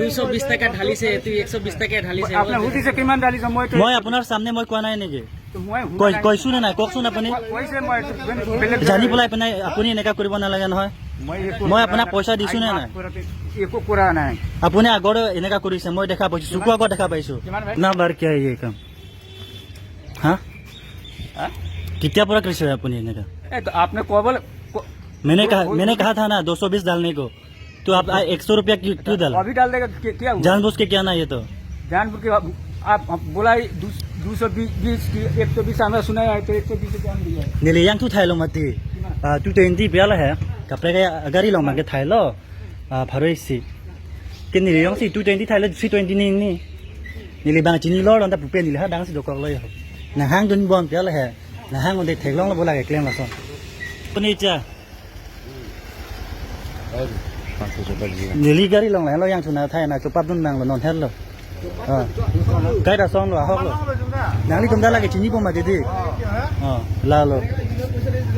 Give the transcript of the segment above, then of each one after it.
220 টাকা ঢালিছে, তুই 120 টাকা ঢালিছে। আপুনি সুধিছে কিমান ঢালিছে, মই মই আপোনাৰ সামনে মই কোৱা নাই নেকি? মই কৈছো নে নাই কওকচোন আপুনি। কৈছে, মই বেলেগ জানি পেলাই পিনে আপুনি এনেকা কৰিব নালাগে নহয়। মই মই আপোনাক পইচা দিছো নে নাই? একো কৰা নাই। আপুনি আগৰ এনেকা কৰিছে, মই দেখা পাইছো, চকু আগত দেখা পাইছো। কিমান ভাই? না বাৰ কিয়া ये काम হা? হা? কেতিয়া পৰা কৰিছে আপুনি এনেকা? এই আপুনি ক'ব। मैंने कहा था ना 220 डालने को, तो आप 100 रुपया क्यों क्यों डाला? अभी डाल देगा, क्या हुआ? जानबूझ के क्या ना ये तो। जानबूझ के आप बोला 220 की 120 हमें सुनाया है, तो 120 रुपया हम दिया है। नीले yang tu thai lo mati 220 biar है कपड़े का गाड़ी लो मांगे थाई लो भरो इसी के नीले yang si 220 thai lo 320 ni ni नीले bang chini lo ronda pupe नीले ha dang si dokok lo yo na hang dun bon biar है na hang on de thek long lo bola ke claim la so नीचे नीली गाड़ी long lo yang chuna thai na chopap dun nang lo non her lo cái đó xong rồi học rồi nang li tumda lagi chini poma didi la lo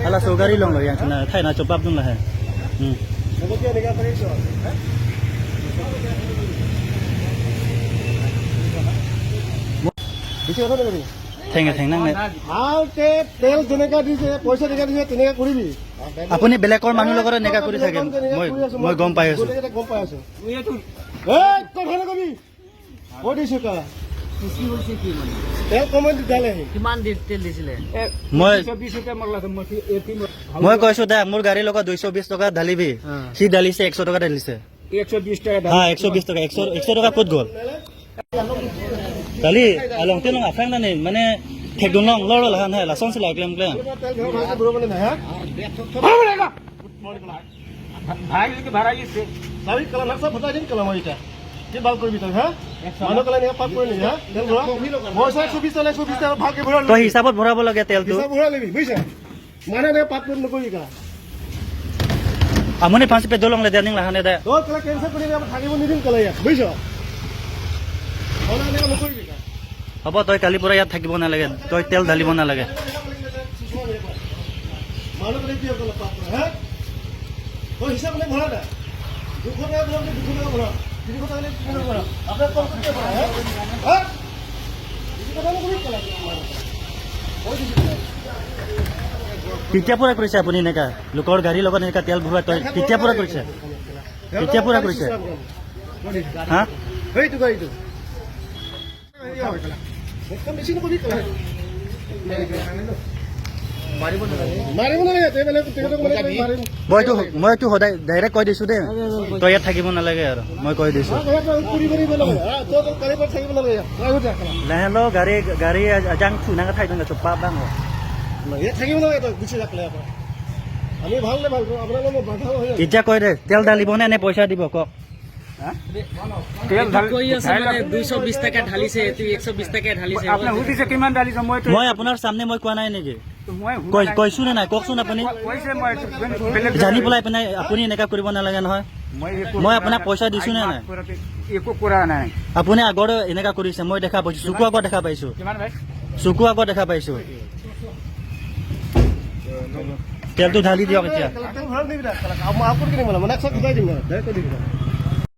ala so gari long lo yang chuna thai na chopap dun la hai. বেছি কথা নকবি। Thank you thank nang ভালকে তেল যেনেকা দিছে, পইচা যেনেকা দিছে, তেনেকা কৰিবি। আপুনি বেলেগৰ মানুহ লগত এনেকা কৰি থাকে, মই গম পাই আছো। গোটেইকেইটা গম পাই আছো। এইটো এই কথা নকবি, কৈ দিছো তই। তেল কমাই দিলে। কিমান তেল দিছিলে? মই 220 रुपया মোক লাগে, মই মই কৈছো দে, মোৰ গাড়ীৰ লগত 220 টকা ঢালিবি, সি ঢালিছে 100 টকা ঢালিছে। 120 টকা। হা, 120 টকা, 100 টকা ক'ত গ'ল? কালি লংতে লং আফাং নানি মানে ঠেকদুং লং লৰ লাহান হে লাচন চিলা ক্লেম ক্লেম। তেল ভালকে ভৰাব নাই হা? ভাই ভৰাই। চাবি কেলা, নাক চাক ফুটাই দিম কেলা মই এতিয়া। কি ভাল কৰিবি তই হা? মানুহ কেলা এনেকা পাপ কৰি নেকি হা? তেল ভৰা পইচা 120 টকা, 120 টকা ভালকে ভৰা। তই হিচাপত ভৰাব লাগে তেলটো। হিচাপ ভৰা ল'বি, বুজিছা? মানে এনেকা পাপ কৰি নকৰিবি কেলা। আমনি ফাঁচি পেট্ৰল লং লে লাহানে দে। তই কেলা কেঞ্চেল কৰি থাকিব নিদিম কেলা ইয়াত, বুজিছ? এনেকা নকৰিবি। হ'ব, তই কালিৰ পৰা ইয়াত থাকিব নালাগে, তই তেল ঢালিব নালাগে। মানুহ কি পাপ কৰে হা? তই হিচাপ নাই ভৰা নাই, 200 টকা ভৰা, 200 টকা ভৰা, 300 টকা 300 টকা ভৰা, আপোনাৰ কম কিয় ভৰা হা? হা, কথা নকবি কেলা। কেতিয়া পৰা কৰিছে আপুনি এনেকা লোকৰ গাড়ীৰ লগত এনেকা তেল ভৰোৱা? তই কেতিয়া পৰা কৰিছে? কেতিয়া পৰা কৰিছে হা? সেইটো গাড়ীটো বেছি নকবি, মাৰিব নালাগে। মইতো সদায় ডাইৰেক্ট কৈ দিছো দেই, তই ইয়াত থাকিব নালাগে আৰু মই কৈ দিছো। লাহে ল গাড়ী গাড়ী আজাং থুনাকে ঠাই দং চোপা বাং। থাকিব নালাগে, তই গুচি যাক। আমি ভাল নে ভাল আপোনালোক বাধা। এতিয়া কৈ দে, তেল ঢালিব নে নে পইচা দিব কওক। তেল কৈ আছে মানে 220 টাকা ঢালিছে, তুই 120 টাকা ঢালিছে। আপুনি সুধিছে কিমান ঢালিছে, মই মই আপোনাৰ সামনে মই কোৱা নাই নেকি? মই কৈছো নে নাই কওকচোন আপুনি। কৈছে, মই জানি পেলাই পিনে আপুনি এনেকা কৰিব নালাগে নহয়। মই আপোনাক পইচা দিছো নে নাই? একো কৰা নাই। আপুনি আগৰ এনেকা কৰিছে, মই দেখা পাইছো, চকু আগত দেখা পাইছো। কিমান ভাই? চকু আগত দেখা পাইছো। তেলটো ঢালি দিয়ক এতিয়া। তেল ভৰাই দিবি।